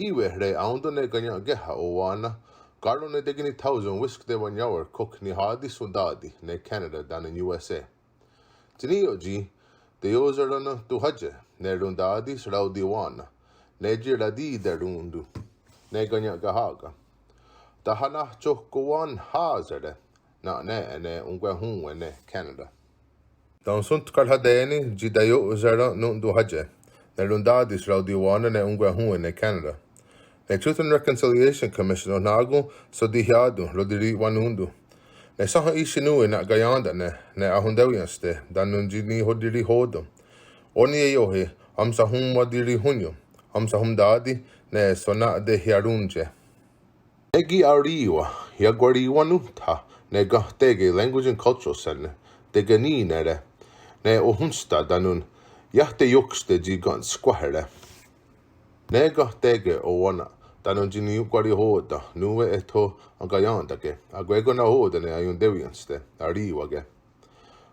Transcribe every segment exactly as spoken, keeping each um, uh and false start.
Í:wehre aón:ton ne Kanien'kéha owén:na, káron ne tekenitha'són wísk tewaniá:war khok nihá:ti sontá:ti ne Canada tánon U S A. Tsi ní:ioht tsi teiosherá:nen tonhátie ne rontá:tis raotiwén:na, ne tsi ratihterón:ton ne Kanien'kéha. Tahanahsohkowá:nenhasere nà:'a nè:'e ne onkwehón:we ne Canada. Taonhsontkarhaté:ni tsi teiosherá:nen tonhátie ne rontá:tis raotiwén:na ne onkwehón:we ne Canada. Ne Truth and Reconciliation Commission ohnà:kon shotihiá:ton rotirihwanón:ton. Ne sénha íhsi nón:we na'kaién:ta'ne ne ahontéweienste tánon tsi nihotirihò:ten. Ó:ni ieióhe ahonwatirihónnien, ahonwatahón:ta'ti ne shona'tehiaróntie. Ne ki' aorì:wa iakwariwennón:tha ne Kenhteke Language and Cultural Center tekení:nere ne ohónhsta tánon iah teiókste tsi kenskwáhere. Ne Kenhteke owén:na tánon tsi niiokwarihò:ten nón:we eh tho enkaién:take akwé:kon nahò:ten ne aiontéweienste aorì:wake.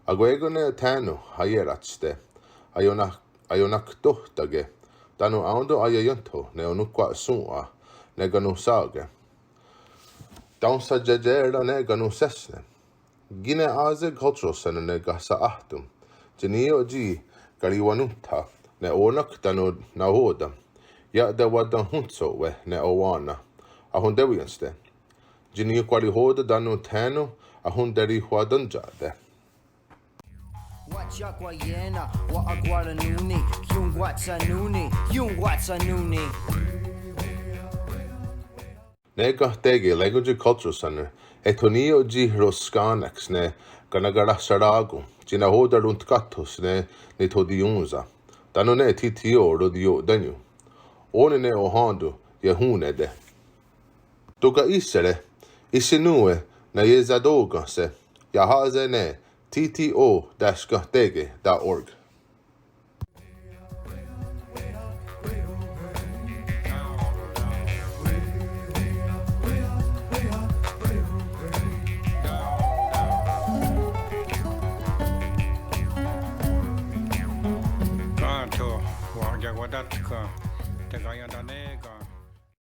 Akwé:kon ne thé:nen aierá:tste, aionak- aionaktóhtake tánon aón:ton aiaiéntho ne ononkwa'shòn:'a ne kanonhsá:ke. Taonhsatyeié:ra ne kanonhsésne. Ki' ne á:se Cultural Center ne kahsà:ton tsi ní:ioht tsi kariwennón:tha ne ó:nen tánon nahò:ten ia'tewatenhontsó:we ne owén:na ahontéweienste. Tsi niiokwarihò:ten tánon thé:nen ahonterihwaténtia'te. Ne Kenhteke Language and Cultural Center eh tho ní:ioht tsi roskà:neks ne kanakarahserá:kon tsi nahò:ten rontkáthos ne nithotión:sa tánon ne thí:thion rotiió'ten. Ó:ni ne ohén:ton iehón:nete. Tóka' íhsehre íhsi nón:we naiesatò:kenhse iahà:se ne T T O dash kenhteke dot org. Ká:tho wa'akiakwatátken tekaién:ta'ne.